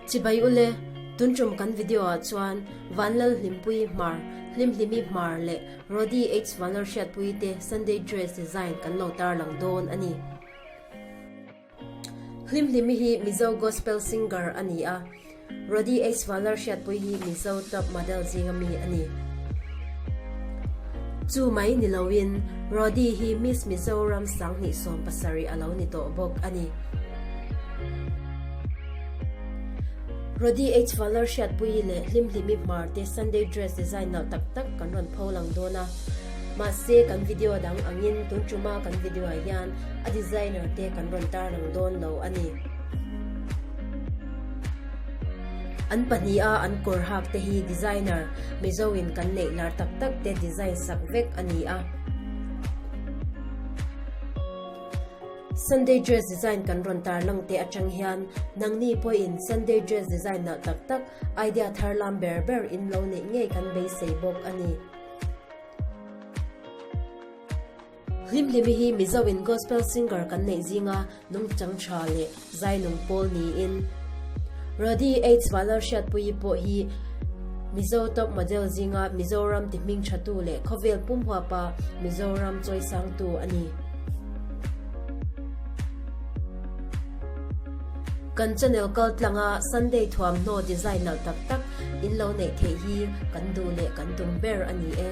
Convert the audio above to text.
Chibai ule, tun tum kan video ah chuan Vanlalhlimpuii Hmar, Hlimhlimi Hmar leh Rody H Vanlalhriatpuii te Sunday dress design kan lo tarlang dawn a ni. Hlimhlimi hi Mizo gospel singer a ni a, Rody H Vanlalhriatpuii hi Mizo top model zinga mi a ni. Chu mai ni loin Rody hi Miss Mizoram 2017 a lo ni tawh bawk a ni. Rody H Vanlalhriatpuii leh Hlimhlimi Hmar te Sunday dress design nalh tak tak kan rawn pho lang dawn a. Mahse kan video dang angin tun tuma kan video ah hian a designer te kan rawn tarlang dawn lo a ni. An pahniha an kawr hak te hi designer Mizo in kan neih lar tak tak te design sak vek a ni a. Sunday dress design kan rawn tarlang te atang hian nangni pawhin Sunday dress design nalh tak tak idea thar lam ber ber in lo neih ngei kan beisei bawk a ni. Hlimhlimi hi Mizo in gospel singer kan neih zinga nungchang tha leh zai nung pawl niin Rody H Vanlalhriatpuii pawh hi Mizo top model zinga Mizoram ti hming thatu leh khawvel pum huapa Mizoram chawisangtu a ni. Kan channel kal tlanga Sunday thuamhnaw design nalh tak tak in lo neih theih hi kan duh leh kan tum ber a ni e.